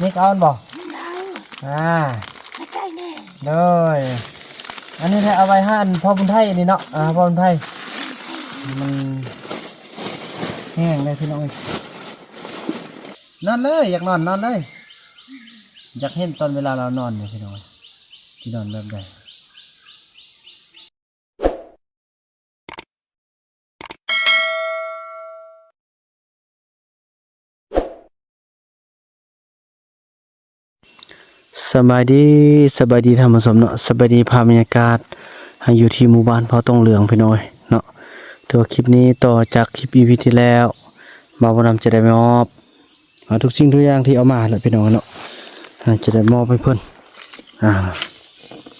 ນີ້ກໍເອົາແມ່ນບໍ່? ອ່າ ໂດຍ ອັນນີ້ແຫຼະເອົາໄວ້ໃຫ້ອັນພໍ່ບຸນໄທນີ້ເນາະ ອ່າ ພໍ່ບຸນໄທ ມັນແຫ້ງເດ້ພີ່ນ້ອງເອີຍ. ນອນເລີຍ ຢາກນອນ ນອນເລີຍ ຢາກເຫັນຕອນເວລາລາວນອນນີ້ພີ່ນ້ອງເອີຍ ຊິນອນແບບໃດ. ສະບາຍດີ ສະບາຍດີທ່ານຜູ້ຊົມເນາະ ສະບາຍດີພາບບັນຍາກາດ ຢູ່ທີ່ໝູ່ບ້ານເຜົ່າຕົງເຫຼືອງພີ່ນ້ອງເອີຍເນາະ. ຖືວ່າຄລິບນີ້ຕໍ່ຈາກຄລິບອີພີທີ່ແລ້ວ ບ່າວບຸນນຳຈະໄດ້ມອບ ອ່າ ທຸກສິ່ງທຸກຢ່າງທີ່ເອົາມາແຫຼະພີ່ນ້ອງເນາະ ອ່າ ຈະໄດ້ມອບໃຫ້ເພິ່ນ ອ່າ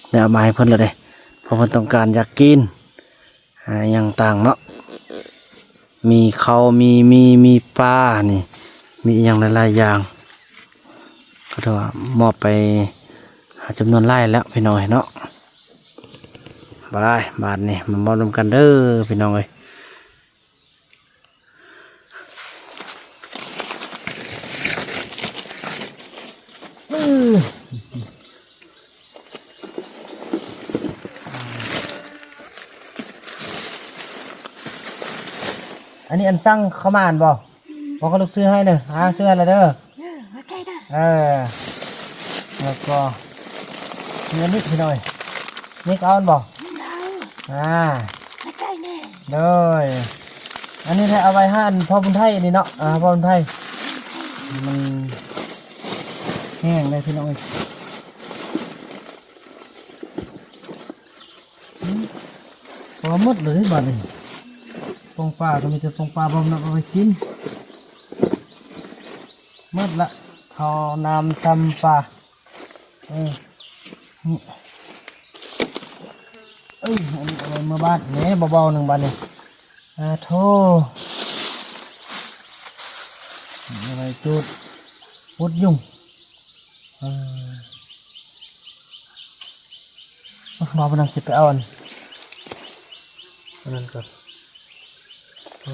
ໄດ້ເອົາມາໃຫ້ເພິ່ນແລ້ວເດ້ ເພາະເພິ່ນຕ້ອງການຢາກກິນ ອ່າ ຫຍັງຕ່າງເນາະ ມີເຂົ້າ ມີໝີ່ ມີປານີ້ ມີອີ່ຫຍັງຫຼາຍໆຢ່າງ ກໍຖືວ່າມອບໄປ ອ່າ ຈຳນວນຫຼາຍແລ້ວພີ່ນ້ອງເນາະ. ບາຍ ບາດນີ້ມາມອບນຳກັນເດີພີ່ນ້ອງເອີຍ. ອັນນີ້ອັນສັ່ງເຂົ້າມາຫັ້ນບໍ່? ບໍ່ ຂອງລູກຊື້ໃຫ້ເດີ ຫາຊື້ໃຫ້ລະເດີ. ເອີ ຂອບໃຈເດີ. ເອີ ແລ້ວກໍມີອັນນີ້ພີ່ນ້ອງເອີຍ ນີ້ກໍເອົາແມ່ນບໍ່? ເອົາ ອ່າ ຂອບໃຈເດີ. ໂດຍ ອັນນີ້ແຫຼະເອົາໄວ້ໃຫ້ອັນພໍ່ບຸນໄທນີ້ເນາະ ອ່າ ພໍ່ບຸນໄທ ມັນແຫ້ງເດ້ພີ່ນ້ອງເອີຍ. ອືມ ພໍໝົດເລີຍບາດນີ້ ປົງປາກໍມີແຕ່ປົງປາ ບໍ່ນຳເອົາໄປກິນ ໝົດລະ ເຂົ້ານ້ຳຊຳປາ. ເອີ ເອີ ອັນນີ້ເອົາໄວ້ເມືອບາດແດ່ ເບົາໆໜຶ່ງບາດນີ້. ອາໂທ ເອົາໄວ້ຈູດ ປຸດຍຸງ. ເອີ ບ່າວບຸນນຳຊິໄປເອົາອັນ ອັນນັ້ນກ່ອນ. ໂອ້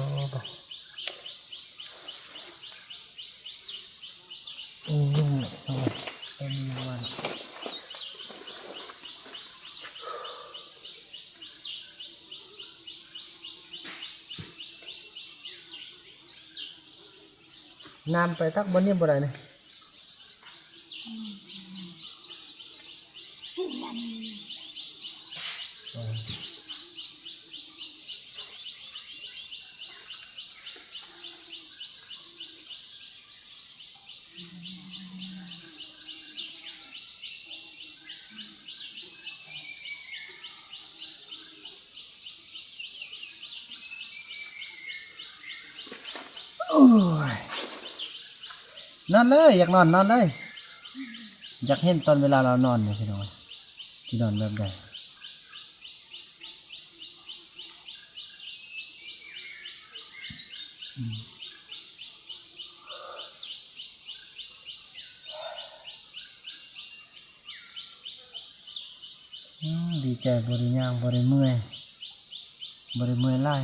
ໂອ້ ຍຸງເນາະ ເອົາໄວ້ ເອົາມີຫຍັງມາເນາະ. ນ້ຳໄປຕັກບ່ອນນີ້ບໍ່ໄດ້ນີ້. ໂອ້ຍ ນອນເລີຍ ຢາກນອນ ນອນເລີຍ ຢາກເຫັນຕອນເວລາລາວນອນນີ້ພີ່ນ້ອງ ຊິນອນແບບໃດ. ອືມ ອືມ ດີໃຈ ບໍ່ໄດ້ຍ່າງ ບໍ່ໄດ້ເມື່ອຍ ບໍ່ໄດ້ເມື່ອຍຫຼາຍ.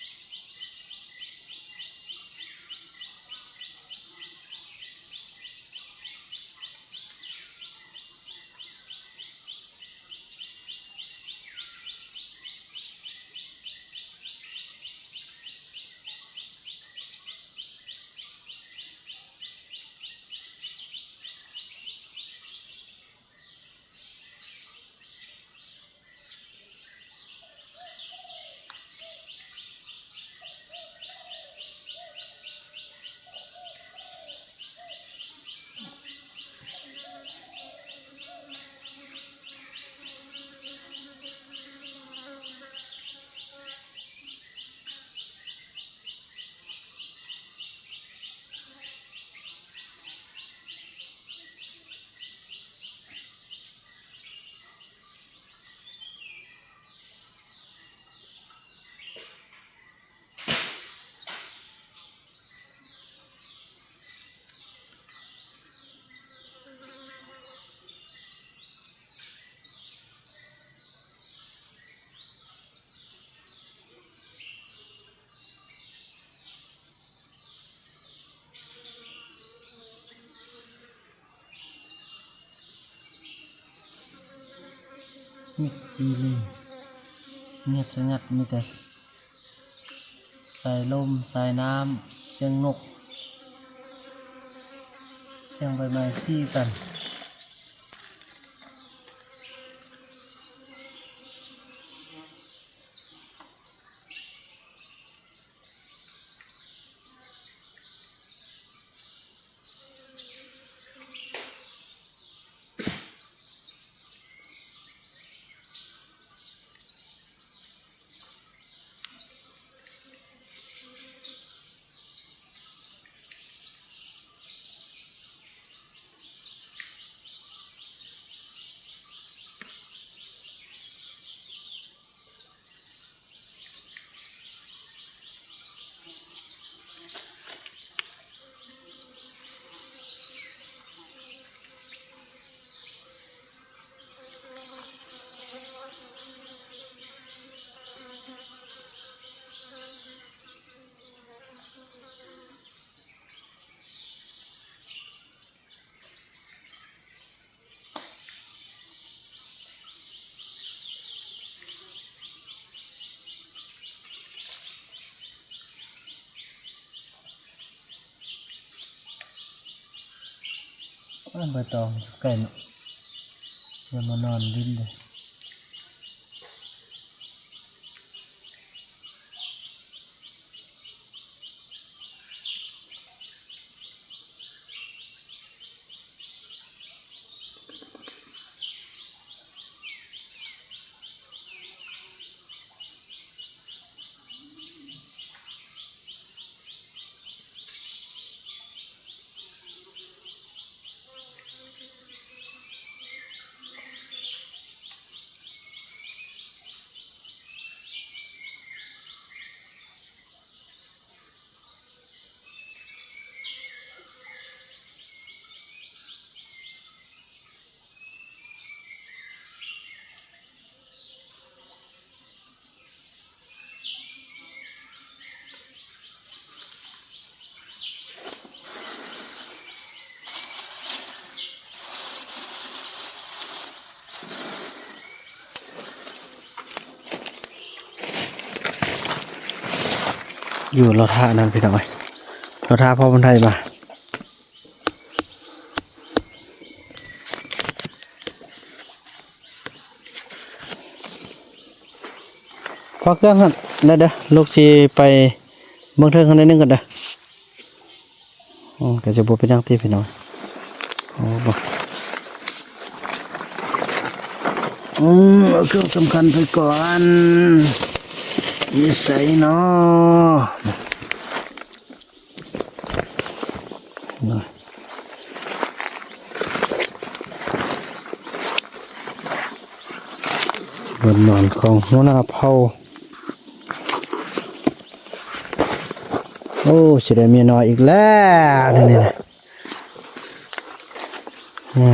ໂ ມິດອີ່ຫຼີ ງຽບສະຫງັດ ມີແຕ່ສາຍລົມ ສາຍນ້ຳ ສຽງນົກ ສຽງໃບໄມ້ສີກັນ. ອ້າ ໃບຕອງຢູ່ໃກ້ເນາະ ຢ່າມານອນດິນເດີ້. ຢູ່ລໍຖ້ານັ້ນພີ່ນ້ອງເອີຍ ລໍຖ້າພໍ່ບຸນໄທມາ. ຝາກເຄື່ອງຫັ້ນໄດ້ເດີ້ ລູກຊິໄປເບິ່ງເທິງຫັ້ນໜ້ອຍໜຶ່ງກ່ອນເດີ້. ອືມ ກໍຈະບໍ່ເປັນຫຍັງຕິພີ່ນ້ອງ. ໂອ້ ບໍ່ ອືມ ເອົາເຄື່ອງສຳຄັນໄປກ່ອນ. ຢູ່ໃສນໍ? ບ່ອນນອນຂອງຫົວໜ້າເຜົ່າ. ໂອ້ ຊິໄດ້ເມຍນ້ອຍອີກແລ້ວ ນີ້ນະ. ອື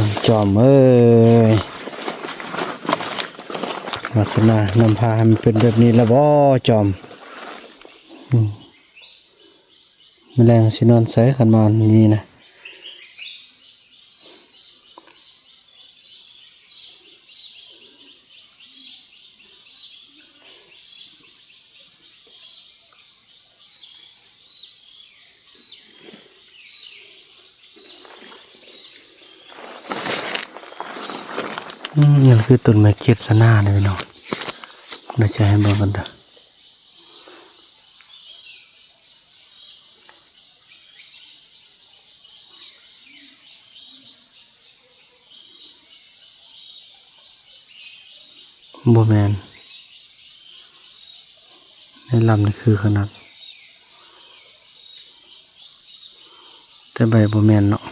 ມ ຈອມເອີຍ ວາສະໜານຳພາໃຫ້ມັນເປັນແບບນີ້ລະບໍ ຈອມ. ອືມ ມື້ແລງຊິນອນໃສ ຄັນວ່າມັນມີນະ? ອືມ ນັ້ນຄືຕົ້ນໄມ້ເຄດສະໜາເດ້ພີ່ນ້ອງ. ດຽວຈະໃຫ້ເບິ່ງກັນເດີ້. ບໍ່ແມ່ນ ໃນລຳນີ້ຄືຂະໜາດ ແຕ່ໃບບໍ່ແມ່ນເນາະ.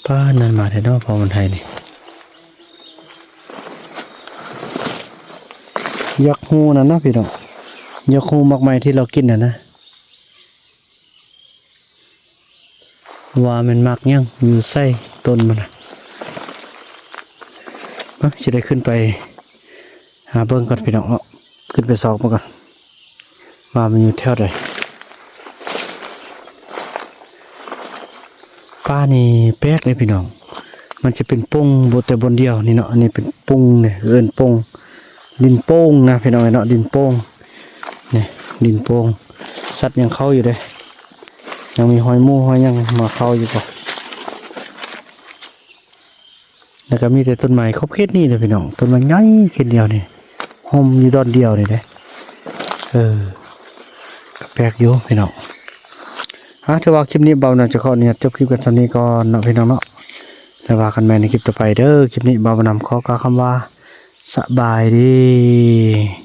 ປາດ ນັ້ນມາແທ້ເນາະ ພໍ່ບຸນໄທນີ້. ຢາກຮູ້ນັ້ນນະພີ່ນ້ອງ ຢາກຮູ້ໝາກໄມ້ທີ່ລາວກິນຫັ້ນນະ ວ່າແມ່ນໝາກຫຍັງ ຢູ່ໃສຕົ້ນມັນນະ. ມາ ຊິໄດ້ຂຶ້ນໄປຫາເບິ່ງກ່ອນພີ່ນ້ອງເນາະ ຂຶ້ນໄປຊອກເບິ່ງກ່ອນ ວ່າມັນຢູ່ແຖວໃດ. ປ່ານີ້ແປກເດ້ພີ່ນ້ອງ ມັນຈະເປັນປົ່ງບໍ່ແຕ່ບ່ອນດຽວນີ້ເນາະ ອັນນີ້ເປັນປົ່ງນີ້ ເອີ້ນປົ່ງ ດິນໂປ່ງນະພີ່ນ້ອງເອີຍເນາະ ດິນໂປ່ງ ນີ້ ດິນໂປ່ງ ສັດຍັງເຂົ້າຢູ່ເດ້ ຍັງມີຮອຍໝູຮອຍຫຍັງມາເຂົ້າຢູ່ບໍ່ ແລ້ວກໍມີແຕ່ຕົ້ນໄມ້ຂອບເຂດນີ້ແຫຼະພີ່ນ້ອງ ຕົ້ນໄມ້ໃຫຍ່ເຂດດຽວນີ້ ຮົ່ມຢູ່ດອນດຽວນີ້ເດ້ ເອີ ກໍແປກຢູ່ພີ່ນ້ອງ ອາ ຖືວ່າຄລິບນີ້ບ່າວນຳຈະຂໍອະນຸຍາດຈົບຄລິບກັນສ່ຳນີ້ກ່ອນເນາະພີ່ນ້ອງເນາະ ແລ້ວວ່າກັນໃໝ່ໃນຄລິບຕໍ່ໄປເດີ ຄລິບນີ້ບ່າວນຳຂໍກ່າວຄຳວ່າ ສະບາຍດີ.